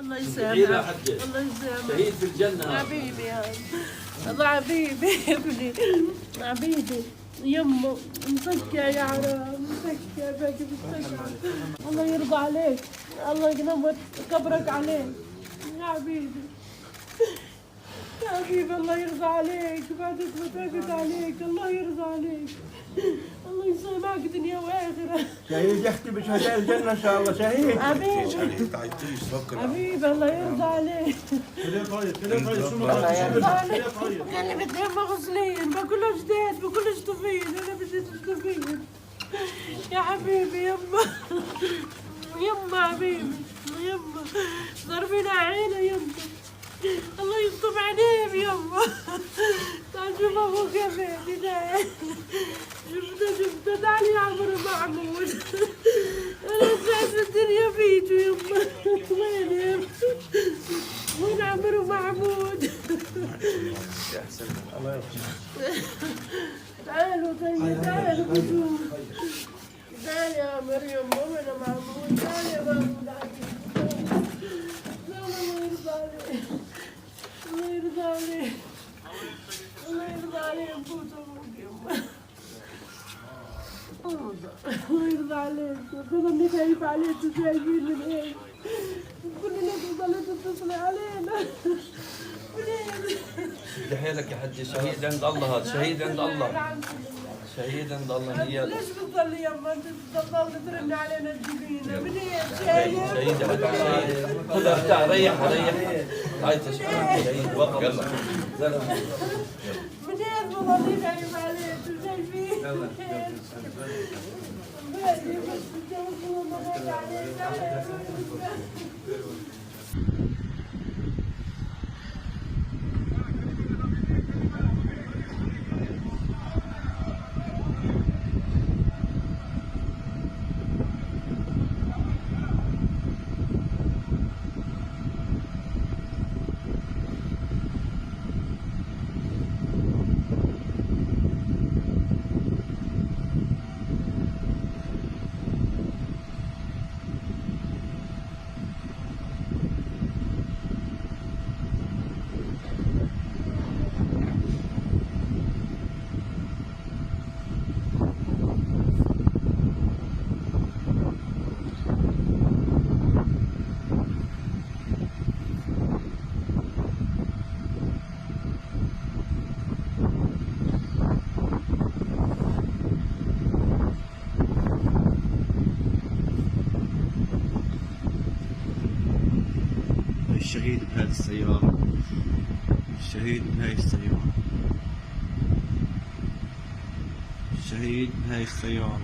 الله يسامحك، الله يسامحك. شهيد في الجنة. حبيبي يا الله، حبيبي ابني، حبيبي يمه، مسكة يا حرام، مسكة باقي مسكة. الله يرضى عليك، الله ينور قبرك عليك يا حبيبي، يا حبيبي الله يرضى عليك، بعدك ما تعبت عليك، الله يرضى عليك، الله يسامحك دنيا واخره. شهيد يا اختي بشهداء الجنة ان شاء الله، شهيد. حبيبي حبيبي الله يرضى عليك. الله يرضى عليك. قال لي بدي مغسلين، بقول جداد، بقول شطفين، انا بدي شطفين يا حبيبي. يما يما حبيبي يما، ضربين عينه يما، الله يخطب عينيهم يما. تعال شوف ابوك يا بنتي، تعال شفته شفته، تعال يا عمرو محمود، انا سعيد في الدنيا فيتو يما. وين يما؟ وين عمرو محمود؟ تعالوا طيب، تعالوا بشوف، تعال يا مريم، وين محمود؟ تعال يا محمود حبيبي، تعال. الله يرضى عليك، الله يرضى عليك، الله يرضى عليك، فوت ابوك يما، الله يرضى عليك. بضلني خايف عليك، شايفين من ايه؟ كل الناس بتضل تتصل علينا. شد حيلك يا حجي، شهيد عند الله هذا، شهيد عند الله، الحمد لله. شهيد عند الله نياله. ليش بتضلي يما انت بتضل ترن علينا تجيبينا منين؟ شايف؟ شهيد يا حجي، شهيد. خذها ارتاح، ريحها ريحها. هاي شهيد بطل يلا زلمة. منين بضلي خايف عليك شايفين؟ باقي بس بدي أوصل عليك. الشهيد بهذه السيارة، الشهيد بهاي السيارة، الشهيد بهاي السيارة.